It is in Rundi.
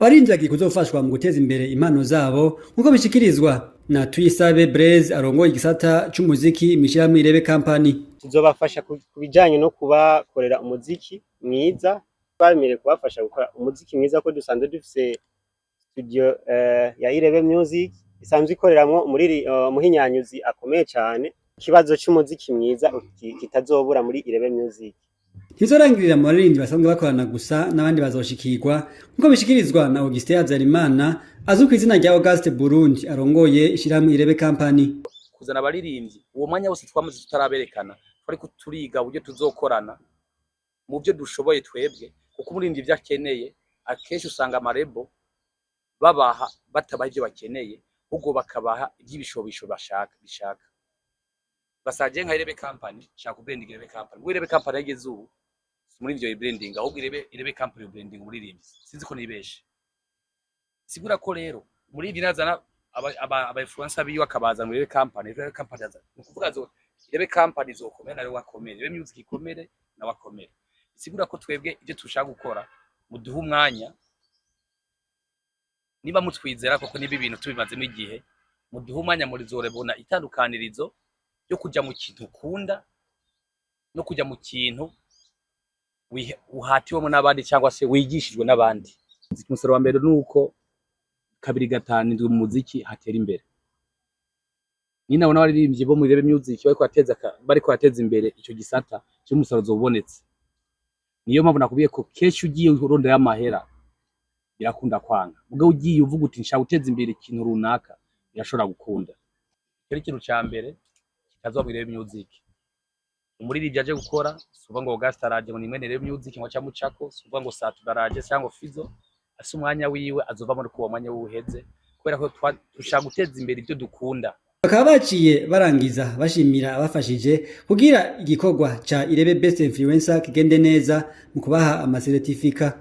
Abaririmbyi bagiye kuzofashwa mu guteza imbere impano zabo, nk'uko bishikirizwa na Tuyisabe Blaise arongoye igisata c'umuziki mw'ishirahamwe Irebe Company. Tuzobafasha ku bijanye no kubakorera umuziki mwiza. Twabemereye kubafasha gukora umuziki mwiza ko dusanzwe dufise studio ya Irebe Music isanzwe ikoreramwo umuhinyanyuzi akomeye cane. Ikibazo c'umuziki mwiza kitazobura muri Irebe Music. Ntibizorangirira mu baririmbyi basanzwe bakorana gusa, n'abandi bazoshikirwa, nk'uko bishikirizwa na Augustin Habyarimana azwi kw'izina rya Auguste Burundi arongoye ishirahamwe Irebe Company. Kuzana abaririmbyi, uwo mwanya wose twamaze tutaraberekana, twariko turiga uburyo tuzokorana mu byo dushoboye twebwe, kuko umuririmbyi ivyo akeneye akenshi usanga ama label babaha batabaha ivyo bakeneye, ahubwo bakabaha ivy'ibishobisho bashaka bishaka. Basaje nka Irebe Company, shaka kubranding Irebe Company. Ubwo Irebe Company yageze ubu muri ivyo branding, ahubwo Irebe Company branding umuririmbyi, sinzi ko nibeshe. Sigura ko rero muri ivyo nazana aba influencer biwe akabaza muri Irebe Company, Irebe Company aza ni ukuvuga zo Irebe Company izokomera nawe wakomere, Irebe Music ikomere nawe akomere. Sigura ko twebwe ibyo tushaka gukora, muduhe umwanya niba mutwizera koko, niba ibintu tubimazemo igihe, muduhe umwanya murizobona itandukanirizo ryo kuja mu kintu ukunda no kuja mu kintu uhatiwemo n'abandi cyangwa se wigishijwe n'abandi. Umusoro wa mbere ni uko 257 mu muziki hatera imbere. Ni nabona abaririmbyi bo muri Irebe Music bariko barateza imbere ico gisata cy'umusaruro ubonetse. Niyo mpamvu nakubwiye ko kenshi ugiye urondera amahera birakunda kwanga, mugabo ugiye uvuga uti nshaka guteza imbere ikintu runaka, birashobora gukunda. Icyo ni ikintu ca mbere kitazoba muri Irebe Music. Umuririmbyi aje gukora, si uvuga ngo Auguste araje ngo ni mwene Irebe Music ngo aca mucako, si uvuga ngo Satura araje cyangwa Fizo ase umwanya wiwe azovamo ariko uwo mwanya wiwe uheze, kubera ko dushaka guteza imbere ibyo dukunda. Bakaba baciye barangiza bashimira abafashije kugira igikorwa ca Irebe Best Influencer kigende neza mu kubaha amaseretifika.